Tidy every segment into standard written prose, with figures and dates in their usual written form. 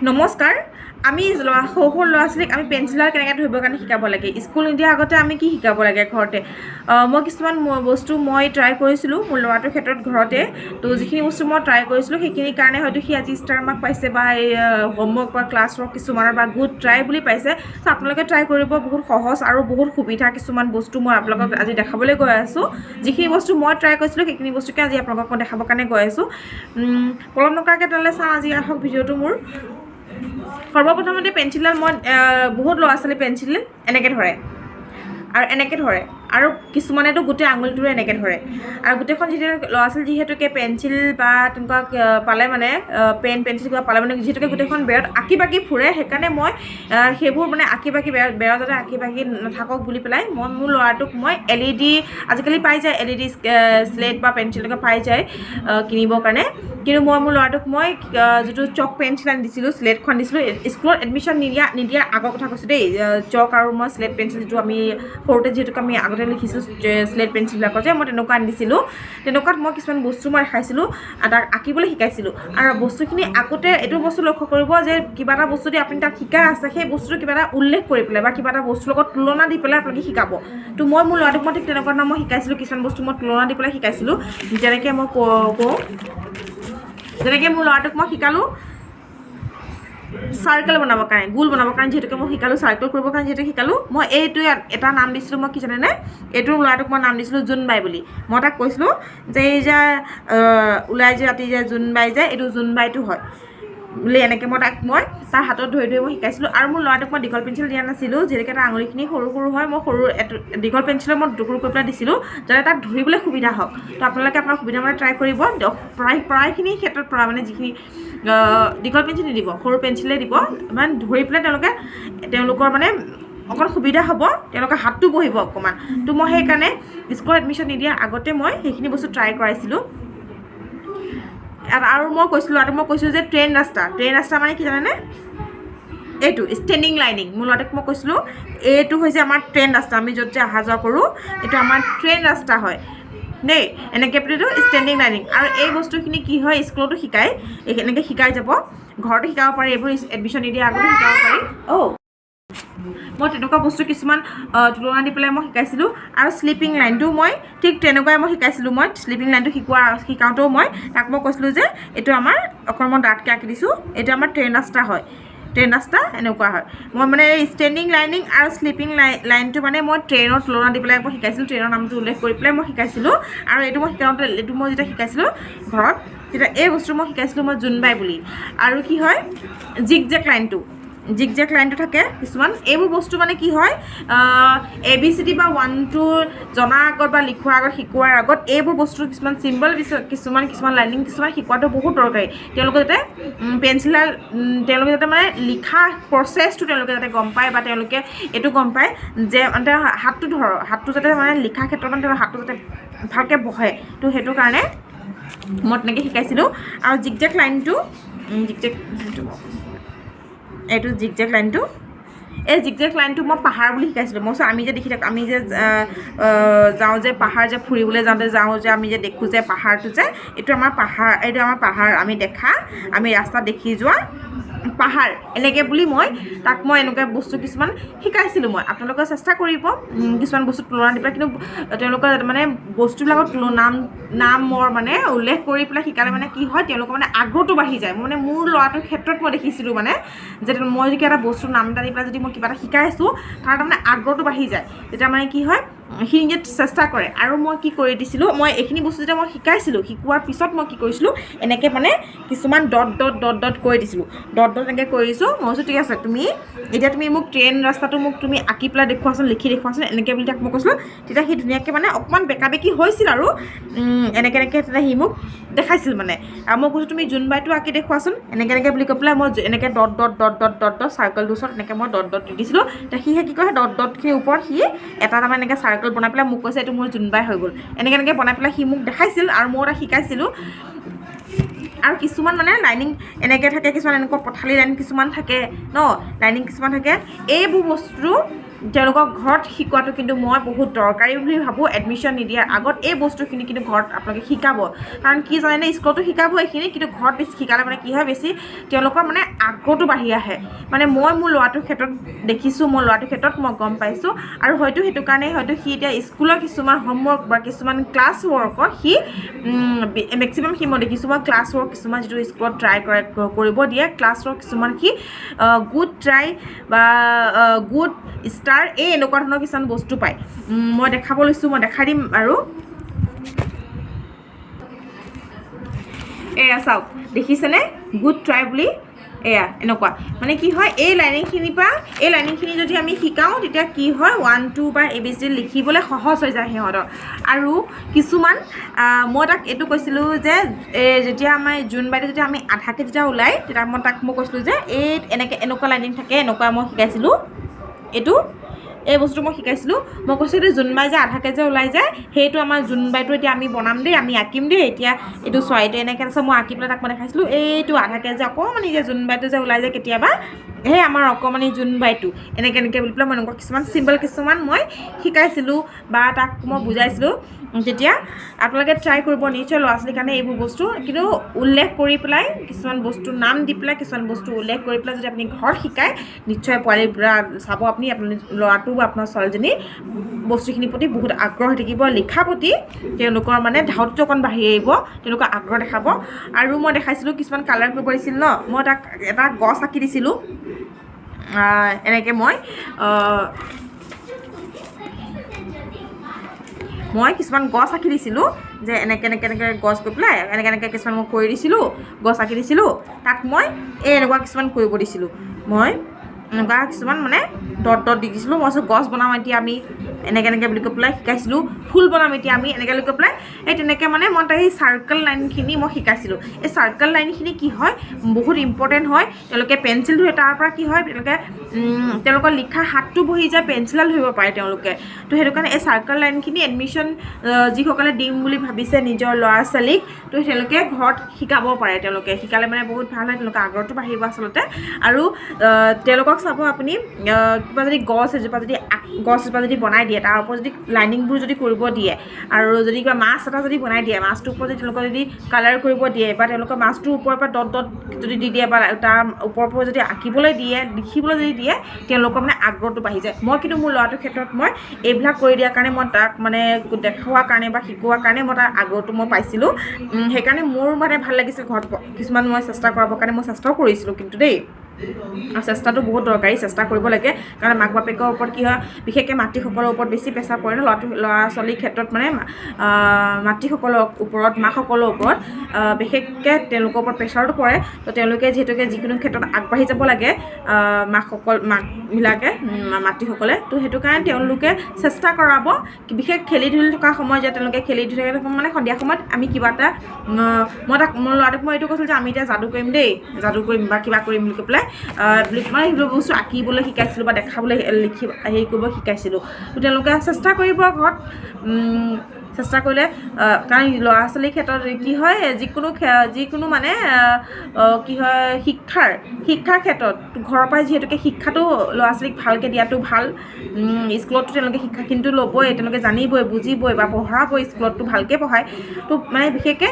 নমস্কাৰ। আমি ল'ৰা, সৰু সৰু ল'ৰা ছোৱালীক আমি পেঞ্চিলডাল কেনেকৈ ধৰিবৰ কাৰণে শিকাব লাগে, স্কুল নিদিয়াৰ আগতে আমি কি শিকাব লাগে ঘৰতে? মই কিছুমান বস্তু মই ট্ৰাই কৰিছিলোঁ মোৰ ল'ৰাটোৰ ক্ষেত্ৰত ঘৰতে। তো যিখিনি বস্তু মই ট্ৰাই কৰিছিলোঁ, সেইখিনিৰ কাৰণে হয়তো সি আজি ষ্টাৰ মাৰ্ক পাইছে বা এই হোমৱৰ্ক বা ক্লাছ ৱৰ্ক কিছুমানৰ বা গুড ট্ৰাই বুলি পাইছে। চ' আপোনালোকে ট্ৰাই কৰিব, বহুত সহজ আৰু বহুত সুবিধা। কিছুমান বস্তু মই আপোনালোকক আজি দেখাবলৈ গৈ আছোঁ। যিখিনি বস্তু মই ট্ৰাই কৰিছিলোঁ, সেইখিনি বস্তুকে আজি আপোনালোকক মই দেখাবৰ কাৰণে গৈ আছোঁ। পলম নকৰাকৈ তেনেহ'লে চাওঁ আজি আহক ভিডিঅ'টো মোৰ। সৰ্বপ্ৰথমতে পেঞ্চিলডাল মই, বহুত ল'ৰা ছোৱালী পেঞ্চিল এনেকৈ ধৰে আৰু এনেকৈ ধৰে আৰু কিছুমানেতো গোটেই আঙুলিটোৰে এনেকৈ ধৰে। আৰু গোটেইখন যেতিয়া ল'ৰা ছোৱালী যিহেতুকে পেঞ্চিল বা তেনেকুৱা পালে, মানে পেন পেঞ্চিল কিবা পালে, মানে যিহেতুকে গোটেইখন বেৰত আঁকি বাকি ফুৰে, সেইকাৰণে মই সেইবোৰ মানে আঁকি বাকি বেৰত বেৰত যাতে আঁকি বাকি নাথাকক বুলি পেলাই মই মোৰ ল'ৰাটোক মই এলইডি, আজিকালি পাই যায় এলইডি শ্লেট বা পেঞ্চিল এনেকুৱা পাই যায় কিনিবৰ কাৰণে। কিন্তু মই মোৰ ল'ৰাটোক মই যিটো চক পেঞ্চিল আনি দিছিলোঁ, শ্লেটখন দিছিলোঁ, স্কুলত এডমিশ্যন নিদিয়াৰ আগৰ কথা কৈছোঁ দেই। চক আৰু মই শ্লেট পেঞ্চিল, যিটো আমি সৰুতে যিহেতুকে আমি আগতে লিখিছিলোঁ শ্লেট পেঞ্চিলবিলাকৰ যে, মই তেনেকুৱা আনি দিছিলোঁ। তেনেকুৱাত মই কিছুমান বস্তু মই দেখাইছিলোঁ, তাক আঁকিবলৈ শিকাইছিলোঁ। আৰু বস্তুখিনি আঁকোতে এইটো বস্তু লক্ষ্য কৰিব যে কিবা এটা বস্তু দি আপুনি তাক শিকাই আছে, সেই বস্তুটো কিবা এটা উল্লেখ কৰি পেলাই বা কিবা এটা বস্তুৰ লগত তুলনা দি পেলাই আপোনালোকে শিকাব। তো মই মোৰ ল'ৰাটোক মই ঠিক তেনেকুৱা ধৰণৰ মই শিকাইছিলোঁ। কিছুমান বস্তু মই তুলনা দি পেলাই শিকাইছিলোঁ। যেনেকৈ মই কওঁ, যেনেকৈ মোৰ ল'ৰাটোক মই শিকালোঁ চাৰ্কেল বনাবৰ কাৰণে, গোল বনাবৰ কাৰণে যিহেতুকে মই শিকালোঁ, চাৰ্কেল কৰিবৰ কাৰণে যিহেতু শিকালোঁ, মই এইটো এটা নাম দিছিলোঁ। মই কি জানেনে, এইটো ল'ৰাটোক মই নাম দিছিলোঁ জোনবাই বুলি। মই তাক কৈছিলোঁ যে এই যে ওলাই যে ৰাতি যে জোনবাই যে, এইটো জোনবাইটো হয় বুলি। এনেকৈ মই তাক মই তাৰ হাতত ধৰি ধৰি মই শিকাইছিলোঁ। আৰু মোৰ ল'ৰাটোক মই দীঘল পেঞ্চিল দিয়া নাছিলোঁ, যিহেতুকে তাৰ আঙুলিখিনি সৰু সৰু হয়। মই সৰু দীঘল পেঞ্চিলৰ মই দুটুকুৰ কৰি পেলাই দিছিলোঁ, যাতে তাক ধৰিবলৈ সুবিধা হওক। তো আপোনালোকে আপোনাৰ সুবিধা মতে ট্ৰাই কৰিব। প্ৰায়খিনি ক্ষেত্ৰত পৰা মানে যিখিনি দীঘল পেঞ্চিল নিদিব, সৰু পেঞ্চিলে দিব। ইমান ধৰি পেলাই তেওঁলোকে তেওঁলোকৰ মানে অকণ সুবিধা হ'ব, তেওঁলোকৰ হাতটো বহিব অকণমান। তো মই সেইকাৰণে স্কুলত এডমিশ্যন নিদিয়াৰ আগতে মই সেইখিনি বস্তু ট্ৰাই কৰাইছিলোঁ। আৰু মই কৈছিলোঁ, আৰু মই কৈছিলোঁ যে ট্ৰেইন ৰাস্তা, ট্ৰেইন ৰাস্তা মানে কি জানেনে? এইটো ষ্টেণ্ডিং লাইনিং। মোৰ ল'ৰাটোক মই কৈছিলোঁ, এইটো হৈছে আমাৰ ট্ৰেইন ৰাস্তা, আমি য'ত যে অহা যোৱা কৰোঁ, এইটো আমাৰ ট্ৰেইন ৰাস্তা হয় দেই, এনেকৈ বুলিতো ষ্টেণ্ডিং লাইনিং। আৰু এই বস্তুখিনি কি হয়, স্কুলতো শিকায়, এনেকৈ শিকাই যাব, ঘৰতো শিকাব পাৰি, এইবোৰ এডমিশ্যন নিদিয়াৰ আগতো শিকাব পাৰি। অ' মই তেনেকুৱা বস্তু কিছুমান তুলনা দি পেলাই মই শিকাইছিলোঁ। আৰু শ্লিপিং লাইনটো মই ঠিক তেনেকুৱাই মই শিকাইছিলোঁ। মই শ্লিপিং লাইনটো শিকাওঁতেও মই তাক মই কৈছিলোঁ যে এইটো আমাৰ, অকণ মই ডাঠকৈ আঁকি দিছোঁ, এইটো আমাৰ ট্ৰেইন ৰাস্তা হয়, ট্ৰেইন ৰাস্তা এনেকুৱা হয়। মই মানে ষ্টেণ্ডিং লাইনিং আৰু শ্লিপিং লাইনটো মানে মই ট্ৰেইনৰ তুলনা দি পেলাই মই শিকাইছিলোঁ, ট্ৰেইনৰ নামটো উল্লেখ কৰি পেলাই মই শিকাইছিলোঁ। আৰু এইটো মই শিকাওঁতে, এইটো মই যেতিয়া শিকাইছিলোঁ ঘৰত, তেতিয়া এই বস্তু মই শিকাইছিলোঁ মই জোনবাই বুলি। আৰু কি হয়, জিগ জেক লাইনটো, জিগ জেক লাইনটো থাকে কিছুমান। এইবোৰ বস্তু মানে কি হয়, এবিচিডি বা ওৱান টু জনাৰ আগত বা লিখোৱাৰ আগত, শিকোৱাৰ আগত এইবোৰ বস্তু কিছুমান চিম্বল, কিছুমান কিছুমান লাইনিং কিছুমান শিকোৱাটো বহুত দৰকাৰী। তেওঁলোকে যাতে পেঞ্চিলডাল, তেওঁলোকে যাতে মানে লিখা প্ৰচেছটো তেওঁলোকে যাতে গম পায় বা তেওঁলোকে এইটো গম পায় যে মানে তেওঁ হাতটো ধৰ, হাতটো যাতে মানে লিখা ক্ষেত্ৰত মানে তেওঁৰ হাতটো যাতে ভালকৈ বহে। তো সেইটো কাৰণে মই তেনেকৈ শিকাইছিলোঁ। আৰু জিগজেক লাইনটো, জিগজেক, এইটো জিগজেক লাইনটো, এই জিগজেক লাইনটো মই পাহাৰ বুলি শিকাইছিলোঁ। মই কৈছোঁ, আমি যে দেখি থাকোঁ, আমি যে যাওঁ যে পাহাৰ যে ফুৰিবলৈ যাওঁতে যাওঁ যে, আমি যে দেখোঁ যে পাহাৰটো যে, এইটো আমাৰ পাহাৰ, এইটো আমাৰ পাহাৰ, আমি দেখা, আমি ৰাস্তাত দেখি যোৱা পাহাৰ, এনেকৈ বুলি মই তাক মই এনেকুৱা বস্তু কিছুমান শিকাইছিলোঁ মই। আপোনালোকে চেষ্টা কৰিব কিছুমান বস্তু তুলনা দি পেলাই। কিন্তু তেওঁলোকৰ মানে বস্তুবিলাকৰ নাম নামৰ মানে উল্লেখ কৰি পেলাই শিকালে মানে কি হয়, তেওঁলোকৰ মানে আগ্ৰহটো বাঢ়ি যায়। মানে মোৰ ল'ৰাটোৰ ক্ষেত্ৰত মই দেখিছিলোঁ মানে যে মই যদি এটা বস্তুৰ নাম এটা দি পেলাই যদি মই কিবা এটা শিকাই আছোঁ, তাৰ তাৰমানে আগ্ৰহটো বাঢ়ি যায়। তেতিয়া মানে কি হয়, সি নিজে চেষ্টা কৰে। আৰু মই কি কৰি দিছিলোঁ, মই এইখিনি বস্তু যেতিয়া মই শিকাইছিলোঁ, শিকোৱাৰ পিছত মই কি কৰিছিলোঁ, এনেকৈ মানে কিছুমান ডট ডট ডট ডট কৰি দিছিলোঁ, ডট ডট এনেকৈ কৰি দিছোঁ। মই কৈছোঁ, ঠিক আছে, তুমি এতিয়া তুমি মোক ট্ৰেইন ৰাস্তাটো মোক তুমি আঁকি পেলাই দেখুৱাচোন, লিখি দেখুৱাচোন, এনেকৈ বুলি তাক মই কৈছিলোঁ। তেতিয়া সি ধুনীয়াকৈ মানে অকণমান বেকা বেকি হৈছিল আৰু এনেকৈ এনেকৈ তেতিয়া সি মোক দেখাইছিল মানে। আৰু মই কৈছোঁ, তুমি জোনবাইটো আঁকি দেখুৱাচোন, এনেকৈ এনেকৈ বুলি কৈ পেলাই মই এনেকৈ dot dot dot dot dot dot চাৰ্কলটোৰ ওচৰত এনেকৈ মই ডট ডট দি দিছিলোঁ। তেতিয়া সি কি কয়, ডট ডটখিনিৰ ওপৰত সি এটা তাৰমানে এনেকৈ চাৰ্কল বনাই পেলাই মোক কৈছে, এইটো মোৰ জোনবাই হৈ গ'ল। এনেকৈ এনেকৈ বনাই পেলাই সি মোক দেখাইছিল আৰু মই তাক শিকাইছিলোঁ। আৰু কিছুমান মানে লাইনিং এনেকৈ থাকে, কিছুমান এনেকুৱা পথালি লাইন কিছুমান থাকে ন, লাইনিং কিছুমান থাকে। এইবোৰ বস্তু তেওঁলোকক ঘৰত শিকোৱাটো কিন্তু মই বহুত দৰকাৰী বুলি ভাবোঁ। এডমিশ্যন নিদিয়াৰ আগত এই বস্তুখিনি কিন্তু ঘৰত আপোনালোকে শিকাব। কাৰণ কি জানেনে, স্কুলতো শিকাব এইখিনি, কিন্তু ঘৰত বেছি শিকালে মানে কি হয়, বেছি তেওঁলোকৰ মানে আগ্ৰহটো বাঢ়ি আহে। মানে মই মোৰ ল'ৰাটোৰ ক্ষেত্ৰত দেখিছোঁ, মোৰ ল'ৰাটোৰ ক্ষেত্ৰত মই গম পাইছোঁ। আৰু হয়তো সেইটো কাৰণে হয়তো সি এতিয়া স্কুলৰ কিছুমান হোমৱৰ্ক বা কিছুমান ক্লাছ ৱৰ্কত সি মেক্সিমাম সি মই দেখিছোঁ, মই ক্লাছ ৱৰ্ক কিছুমান যিটো স্কুলত ট্ৰাই কৰে কৰিব দিয়ে, ক্লাছ ৱৰ্ক কিছুমান সি গুড ট্ৰাই বা গুড ষ্টাৰ এই এনেকুৱা ধৰণৰ কিছুমান বস্তু পায়। মই দেখাব লৈছোঁ, মই দেখাই দিম। আৰু এয়া চাওক, দেখিছেনে গুড ট্ৰাই বুলি, এয়া এনেকুৱা। মানে কি হয়, এই লাইনিংখিনিৰ পৰা এই লাইনিংখিনি যদি আমি শিকাওঁ তেতিয়া কি হয়, 1 2 বা এ বি চি লিখিবলৈ সহজ হৈ যায় সিহঁতৰ। আৰু কিছুমান মই তাক এইটো কৈছিলোঁ যে এই যেতিয়া আমাৰ জোনবাইটো যেতিয়া আমি আধাকৈ যেতিয়া ওলায়, তেতিয়া মই তাক কৈছিলোঁ যে এই এনেকৈ এনেকুৱা লাইনিং থাকে, এনেকুৱা মই শিকাইছিলোঁ। এইটো এই বস্তুটো মই শিকাইছিলোঁ। মই কৈছোঁ এইটো জোনবাই যে আধাকৈ যে ওলাই যায়, সেইটো আমাৰ জোনবাইটো এতিয়া আমি বনাম দেই, আমি আঁকিম দেই এতিয়া এইটো চোৱা, এইটো এনেকৈ আছে। মই আঁকি পেলাই তাক মই দেখাইছিলোঁ, এইটো আধাকৈ যে অকণমানি যে জোনবাইটো যে ওলাই যায় কেতিয়াবা, সেই আমাৰ অকণমানি জোনবাইটো এনেকৈ এনেকৈ বুলি পেলাই মই এনেকুৱা কিছুমান চিম্বল কিছুমান মই শিকাইছিলোঁ বা তাক মই বুজাইছিলোঁ। তেতিয়া আপোনালোকে ট্ৰাই কৰিব নিশ্চয় ল'ৰা ছোৱালীৰ কাৰণে এইবোৰ বস্তু কিন্তু উল্লেখ কৰি পেলাই কিছুমান বস্তুৰ নাম দি পেলাই কিছুমান বস্তু উল্লেখ কৰি পেলাই যদি আপুনি ঘৰত শিকায়, নিশ্চয় পোৱালিৰ পৰা চাব আপুনি আপোনাৰ ল'ৰাটো বা আপোনাৰ ছোৱালীজনী বস্তুখিনিৰ প্ৰতি বহুত আগ্ৰহ হৈ থাকিব, লিখাৰ প্ৰতি তেওঁলোকৰ মানে ধাউতিটো অকণ বাঢ়ি আহিব, তেওঁলোকৰ আগ্ৰহ দেখাব। আৰু মই দেখাইছিলোঁ কিছুমান কালাৰ কৰিব দিছিল ন, মই তাক এটা গছ আঁকি দিছিলোঁ এনেকৈ। মই মই কিছুমান গছ আঁকি দিছিলোঁ যে এনেকৈ এনেকৈ এনেকৈ গছ গৈ পেলাই এনেকৈ এনেকৈ কিছুমান মই কৰি দিছিলোঁ, গছ আঁকি দিছিলোঁ। তাত মই এই এনেকুৱা কিছুমান কৰিব দিছিলোঁ, মই এনেকুৱা কিছুমান মানে ডট ডট দি দিছিলোঁ। মই কৈছোঁ গছ বনাম এতিয়া আমি এনেকৈ এনেকৈ বুলি কৈ পেলাই শিকাইছিলোঁ, ফুল বনাম এতিয়া আমি এনেকৈ বুলি কৈ পেলাই এই তেনেকৈ মানে মই তাই চাৰ্কেল লাইনখিনি মই শিকাইছিলোঁ। এই চাৰ্কেল লাইনখিনি কি হয়, বহুত ইম্পৰ্টেণ্ট হয়। তেওঁলোকে পেঞ্চিল ধৰে, তাৰ পৰা কি হয়, তেওঁলোকে তেওঁলোকৰ লিখা হাতটো বহি যায়, পেঞ্চিলডাল ধৰিব পাৰে তেওঁলোকে। তো সেইটো কাৰণে এই চাৰ্কেল লাইনখিনি এডমিশ্যন যিসকলে দিম বুলি ভাবিছে নিজৰ ল'ৰা ছোৱালীক, তো তেওঁলোকে ঘৰত শিকাব পাৰে। তেওঁলোকে শিকালে মানে বহুত ভাল হয়, তেওঁলোকৰ আগ্ৰহটো বাঢ়িব আচলতে। আৰু তেওঁলোকক চাব আপুনি, কিবা যদি গছ এজোপা যদি গছ এজোপা যদি বনাই দিয়ে, তাৰ ওপৰত যদি লাইনিংবোৰ যদি কৰিব দিয়ে, আৰু যদি কিবা মাছ এটা যদি বনাই দিয়ে, মাছটোৰ ওপৰত যদি তেওঁলোকক যদি কালাৰ কৰিব দিয়ে, বা তেওঁলোকৰ মাছটোৰ ওপৰৰ পৰা ডট ডট যদি দি দিয়ে, বা তাৰ ওপৰৰ পৰা যদি আঁকিবলৈ দিয়ে, লিখিবলৈ যদি দিয়ে, তেওঁলোকৰ মানে আগ্ৰহটো বাঢ়ি যায়। মই কিন্তু মোৰ ল'ৰাটোৰ ক্ষেত্ৰত মই এইবিলাক কৰি দিয়াৰ কাৰণে, মই তাক মানে দেখুওৱাৰ কাৰণে বা শিকোৱাৰ কাৰণে মই তাৰ আগ্ৰহটো মই পাইছিলোঁ। সেইকাৰণে মোৰ মানে ভাল লাগিছিল ঘৰত কিছুমান মই চেষ্টা কৰাবৰ কাৰণে মই চেষ্টাও কৰিছিলোঁ কিন্তু দেই। আৰু চেষ্টাটো বহুত দৰকাৰী, চেষ্টা কৰিব লাগে। কাৰণ মাক বাপেকৰ ওপৰত কি হয়, বিশেষকৈ মাতৃসকলৰ ওপৰত বেছি প্ৰেছাৰ পৰে ন ল'ৰাটো ল'ৰা ছোৱালীৰ ক্ষেত্ৰত, মানে মাতৃসকলৰ ওপৰত, মাকসকলৰ ওপৰত বিশেষকৈ তেওঁলোকৰ ওপৰত প্ৰেছাৰটো পৰে। তো তেওঁলোকে যিহেতুকে যিকোনো ক্ষেত্ৰত আগবাঢ়ি যাব লাগে, মাকসকল মাকবিলাকে মাতৃসকলে, তো সেইটো কাৰণে তেওঁলোকে চেষ্টা কৰাব। বিশেষ খেলি ধূলি থকা সময়ত যে তেওঁলোকে খেলি ধূলি থকা মানে সন্ধিয়া সময়ত আমি কিবা এটা, মই তাক মোৰ ল'ৰাটোক মই এইটো কৈছিলোঁ যে আমি এতিয়া যাদু কৰিম দেই, যাদু কৰিম বা কিবা কৰিম বুলি কৈ পেলাই বুলি মই সেইবোৰ বস্তু আঁকিবলৈ শিকাইছিলোঁ বা দেখাবলৈ লিখি হেৰি কৰিব শিকাইছিলোঁ। তো তেওঁলোকে চেষ্টা কৰিব ঘৰত, চেষ্টা কৰিলে, কাৰণ ল'ৰা ছোৱালীৰ ক্ষেত্ৰত কি হয়, যিকোনো মানে কি হয়, শিক্ষাৰ শিক্ষাৰ ক্ষেত্ৰত ঘৰৰ পৰাই যিহেতুকে শিক্ষাটো ল'ৰা ছোৱালীক ভালকৈ দিয়াটো ভাল। স্কুলততো তেওঁলোকে শিক্ষাখিনিতো ল'বই, তেওঁলোকে জানিবই, বুজিবই বা পঢ়াবই, স্কুলততো ভালকৈ পঢ়ায়। তো মানে বিশেষকৈ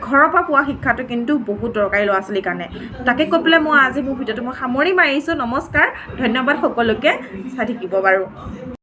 ঘৰৰ পৰা পোৱা শিক্ষাটো কিন্তু বহুত দৰকাৰী ল'ৰা ছোৱালীৰ কাৰণে। তাকে কৈ পেলাই মই আজি মোৰ ভিডিঅ'টো মই সামৰণি মাৰিছোঁ। নমস্কাৰ, ধন্যবাদ সকলোকে, চাই থাকিব বাৰু।